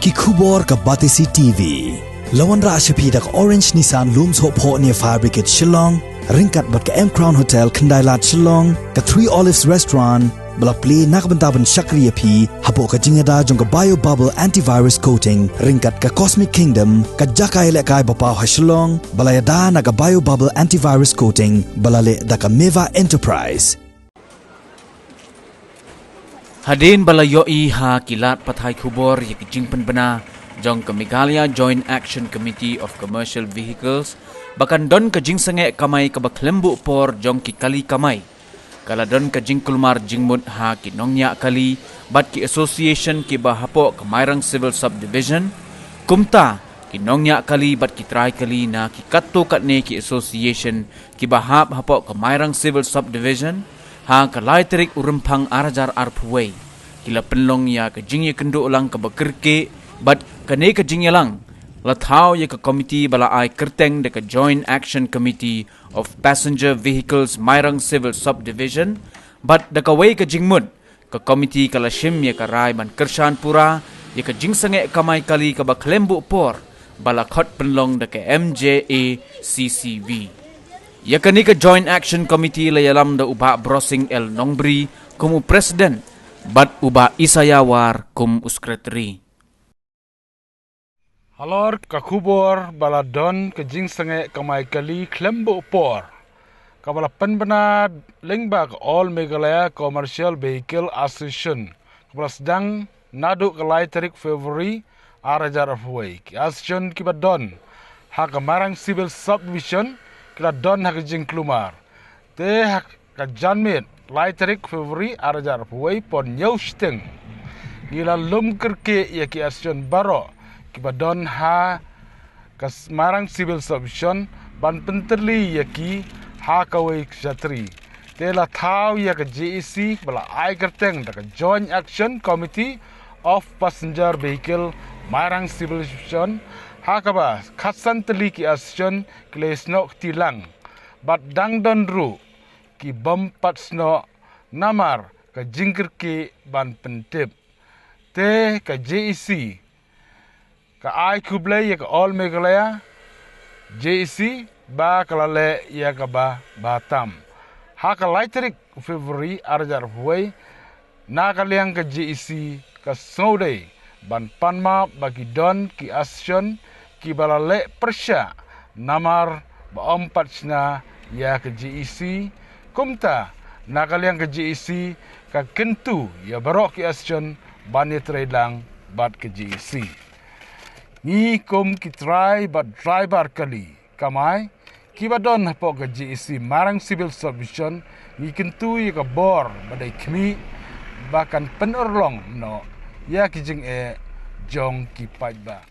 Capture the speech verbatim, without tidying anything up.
Ki khubor ka Batesi T V. La wanrah sha phi da ka Orange Nissan Lumsohphoh near Fire Brigade Shillong, ryngkat bad ka M Crown Hotel Khyndai Lad Shillong, ka Three Olives Restaurant, ba la plie na ka bynta ban shakri ïa phi hapoh ka jingïada jong ka Bio Bubble Antivirus Coating, ryngkat ka Cosmic Kingdom, ka jaka ïalehkai ba paw ha Shillong, ba la ïada na ka Bio Bubble Antivirus Coating, ba la leh da ka Meva Enterprise. Hadien ba la ïohi ha ki lad pathai khubor ïa ki jingpynbna jong ka Meghalaya Joint Action Committee of Commercial Vehicles ba kan don ka jingsangeh kamai kaba khlem buh por jong ki kali kamai, ka la don ka jingkulmar jingmut ha ki nongñiah kali bad ki association kiba hapoh ka Mairang Civil Subdivision, kumta ki nongñiah kali bad ki trai kali na ki katto katne ki association kiba hap hapoh ka Mairang Civil Subdivision, ha ka lai tarik u Rymphang ar hajar arphew wei, ki la pynlong ïa ka jingïakynduh lang kaba kyrkieh, bad kane ka jingïalang la thaw ïa ka komiti ba la ai kyrteng da ka Joint Action Committee of Passenger Vehicles Mairang Civil Subdivision, bad da kawei ka jingmut, ka komiti ka la shim ïa ka rai ban kyrshan pura ïa ka jingsangeh kamai kali kaba khlem buh por ba la khot pynlong da ka M J A C C V. Ïa kane ka Joint Action Committee la ïalam da u Bah Brosing L Nongbri kum u president bad u Bah Isaiah War kum u secretary. Halor ka khubor ba la don ka jingsangeh kamai kali khlem buh por, kaba la pynbna lyngba ka All Meghalaya Commercial Vehicle Association, kaba la sdang naduh ka lai tarik February ar hajar arphew wei. Ki association kiba don ha ka Mairang Civil Subdivision ki la don ha ka jingkulmar. Te ha ka janmiet lai tarik February ar hajar arphew wei por hynñiew shiteng, ngi la lum kyrkieh ïa ki association baroh kiba don ha ka s-, Mairang Civil Subdivision ban pyntylli ïa ki ha kawei ka shatri. Te la thaw ïa ka J A C ba la ai kyrteng da ka Joint Action Committee of Passenger Vehicle Mairang Civil Subdivision, ha kaba khatsan tylli ki association ki la ïasnoh kti lang, bad dang don ruh ki bym pat snoh namar ka jingkyrkieh ban pyntip. Te ka J A C ka ai khublei ïa ka All Meghalaya J A C ba ka la leh ïa kaba bha tam. Ha ka lai tarik February ar hajar arphew wei, na ka liang ka J A C ka sngewdei ban pan map ba ki don ki association kiba la leh pyrshah namar ba ym pat shna ïa ka J A C. Kumta na ka liang ka J A C ka kyntu ïa baroh ki association ban ïatrei lang bad ka J A C. Ngi kum ki trai bad driver kali kamai kiba don hapoh ka J A C Mairang Civil Subdivision, ngi kyntu ïa ka bor ba dei khmih ba kan pynurlong noh ïa ki jingeh jong ki paidbah.